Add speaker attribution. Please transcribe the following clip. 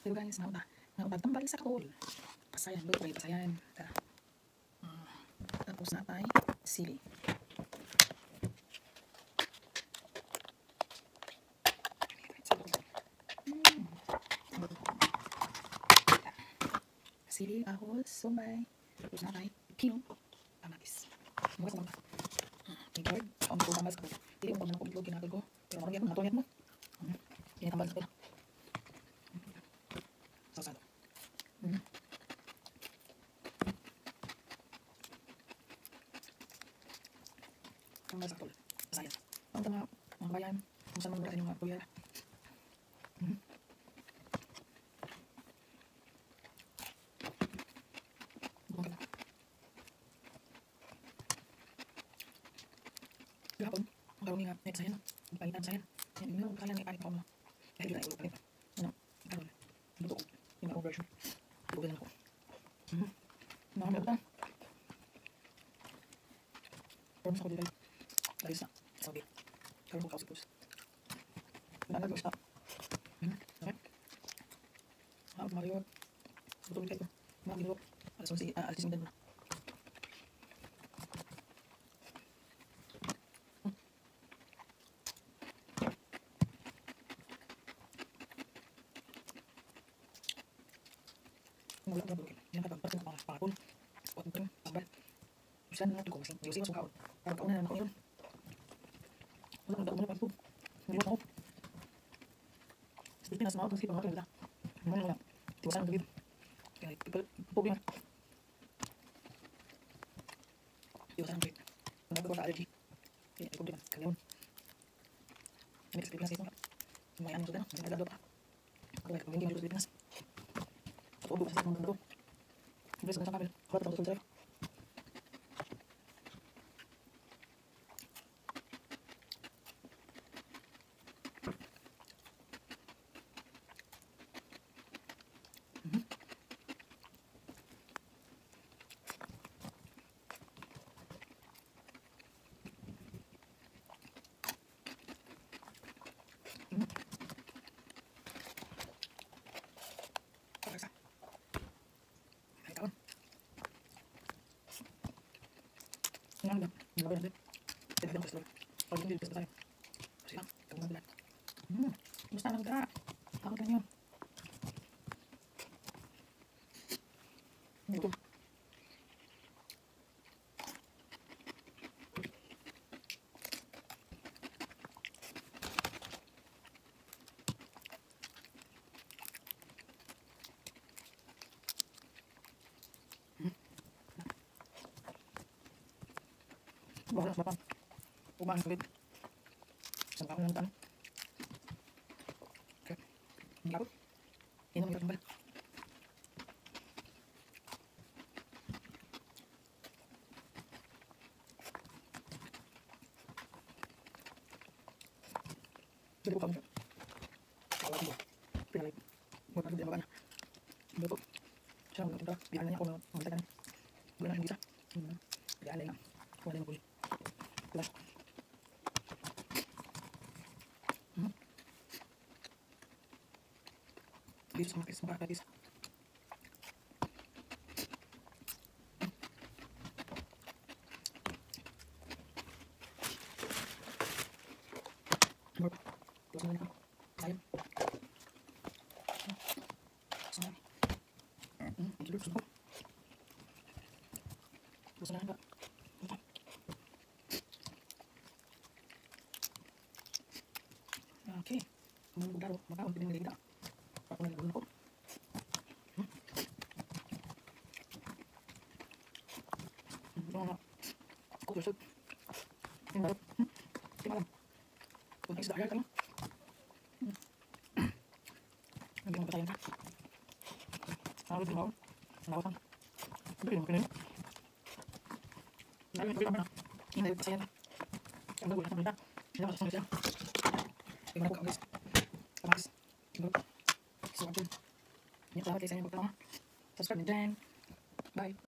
Speaker 1: Pero guys, mao ta. Mao tambal sa katol. Pasayan, luto kayo, pasayan. Tara. Tapos na tayo, sili. Sili, ahos, sumbay. Tapos na tayo, pino, kamatis. Mga sa mga. Igord, ang ko tambal sa katol. Dili mo ko itlog ginagol ko. Pero maron gyud mo, mo. Kinatambal sa katol. Sasado. Tambal sa katol. Pasayan. Ang tanga, mga bayan, kung saan man sa inyong mga kuya. Gahapon, ang karoon nga, net sayan, palitan sayan. Yan, yung sayan, ipalit ako mo. Dahil yun ay ulo palit. Ano, karoon, luto ko, yung akong version. Luto lang ako. Mga may utang. Pero mas ako dito. Dahil sa Saudi. Karoon ko kausap po. Nalagay ko siya. Okay. Ah, Mario. Luto ko. Mga ginulo. Alas 11, alas 10 na. Wala ko yan kapag pagkain mga pakon. Wat mo tambal. Usan na ko kasi yosi mas kaon. Para kaon na na ko yun. Wala ko na pa. Hindi ko. Sa Pilipinas mao kasi pangako nila. Mo na. Tiwasan ang tubig. Kaya problema. Tiwasan ang tubig. Wala ko sa allergy. Kaya problema. Kaya yun. Hindi sa Pilipinas ito. May ano sa dano, may pa. Ako ay hindi mo sa Pilipinas. Ako bukas sa mundo. Hindi sa kabel. Wala pa tungkol sa Basta lang ka. Takot lang yun. Ito. Wala sa pa. Kumain ulit. Isang taon lang tan. Okay. Ang labot. Inom yung tambal. Dili ko kami. Wala ko. Pinalay. Wala ko ba na. Luto. Siya ang tinta. Biyan na niya ako na magtagan. Wala na siyang gisa. Biyan na. Wala na ko. Wala. Dito sa mga katis. More pa. Tapos na ako. Sayang. Sayang. Gusto ko. Gusto na ba? Okay. Mga makaon pinili na. Ako na ko. Ako gusto. Kung isda kayo. Hindi mo patayin ka. Ako din mo. Nawasan. Hindi mo kinin. Hindi mo patayin. Ang gulo sa mga. Hindi mo sa siya. Hindi mo ko guys. Guys. So, yun. Salamat kayo sa inyong pagtama. Subscribe na dyan. Bye.